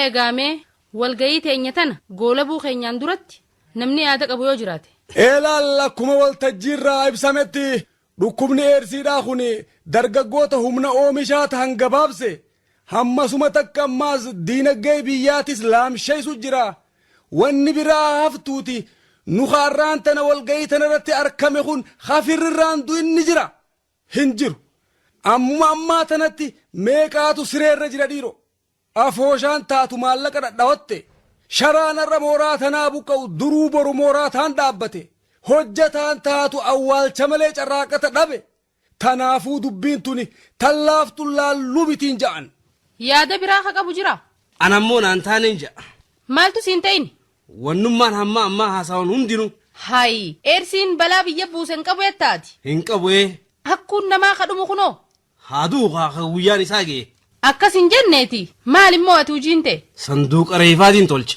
Haaya gaamee walgayii teenya tana goolabuu keenyaan duratti namni yaada qabu yoo jiraate. Eelaal akkuma waltajjiirraa ibsametti dhukkubni eersiidhaa kun dargaggoota humna oomishaa tahan gabaabse hammasuma takka ammaas diinagdee biyyaatis laamsheessu jira. Wanni biraa haftuuti nu kaarraan tana walgayii tana irratti arkame kun hafirrirraan du'inni jira. Hin jiru. Ammuma ammaa tanatti meeqaatu sireerra jira dhiiro. Afooshaan taatu maallaqa dhadhawatte. Sharaan har'a mooraa tanaa buqqa'u duruu boru mooraa taan dhaabbate. Hojjataan taatu awwaalcha malee carraaqata dhabe. Tanaafuu dubbiin tuni tallaaftu laalluu mitiin ja'an. Yaada biraa ka qabu jira? Anammoo naan taaneen ja'a. Maaltu siin ta'in? Wannummaan hamma ammaa haasawan hundinuu. Hayi, eersiin balaa biyya buuse hin qabu jettaati. Hin qabu ee. Akkuun namaa ka dhumu kunoo. Haa du'u kaa ka guyyaan isaa ga'e. Akkas hin jenneeti. Maal immoo ati hojiin ta'e? Sanduuqa reefaatiin tolche.